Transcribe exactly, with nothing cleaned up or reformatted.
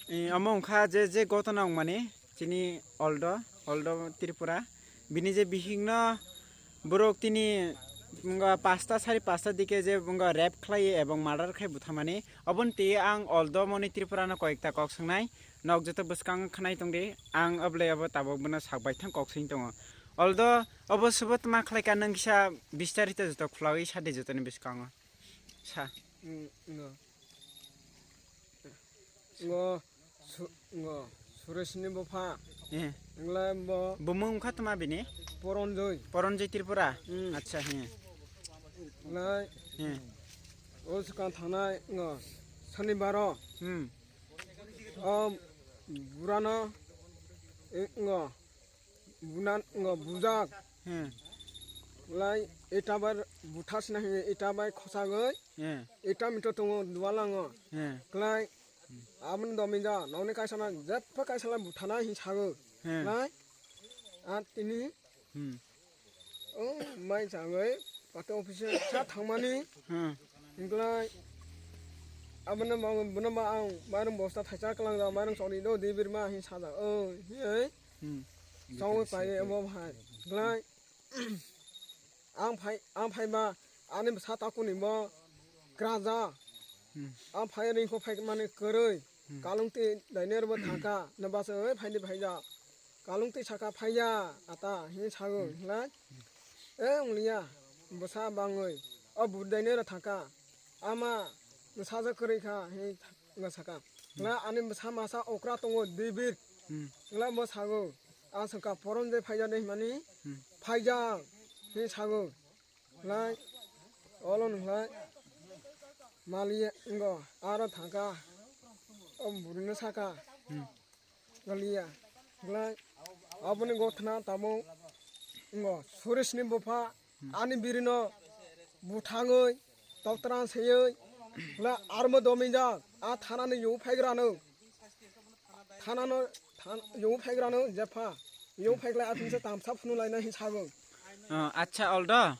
Eh, omo wngkha je, je gotona wngmani chini Oldo, Oldo Tripura. Bini je bihikno borok tini wngkha pasta sari pasta dike je wngkha rape khlai ebong murder khai buthamani. Oboni twi ang Oldo Moni Tripura no koyekta kok swngnai. Nok joto bwskango khwnai tongdi. Ang oblai obo tabok bono sak baithang kok swing tongo. Oldo obo subo tma khlai ka nwng kisa bistarito joto khwlawi sadi jotoni bwskango. Sa. Mm, no. Ngo su-, ngo Suresh ni bupha. Eh. Nglai bo Bumung wngkha tma bini? Poronjoi. Poronjoi Tripura. Hmm. Acha, he. Nglai He. O swkang thangnai ngo Sonibaro. Hmm. O burano, eh, ngo bunan ngo bujak. Hmm. Lai eta bai buthas na he eta bai khosagoi. Hmm. Eta mito tongo dualango. Hmm. Klai aboni dominja nokni kaisa na jepha kaisa lai buthana hin sago. Hmm. Lai a tini Hmm. O mai changwi party office sa thangmani. Hmm. Hinklai abono ma bono ma ang mairung bosta thaisa kalang ja mairung chori do dibir ma hin saja o hi. Hmm. Chongwi pai emo hai. Hinklai ang phai ang phai ba ani sa takuni mo kraja. Hmm. Ang phai ringko phai mani kwrwi. Hmm. Kalung twi dainer bo thangka na basa oi phaidi phaija. Kalung twi saka phaiya ata hin sago hinlai. E wngya bwsa bangwi o bur dainer thangka ama bwsa ja kwrwi kha hin nga saka. Na ani bwsa masa okra tongo dibir. Hmm. Ngla bo sago a saka porom de phaija de himani. Hmm. Phaija hin sago. Lai olo nung lai mali ngo aro thangka o burino saka. Hmm. Galiya lai aboni gothna tamo ngo Suresh ni bupha ani birino buthangoi toktra seyoi la armo dominja a thana ni yo phaigrano. Thanano than-, yung phaigrano jepha. Yung phaiglai aphimsa tamsa phunu laina hin sago. Ah, acha, Oldo.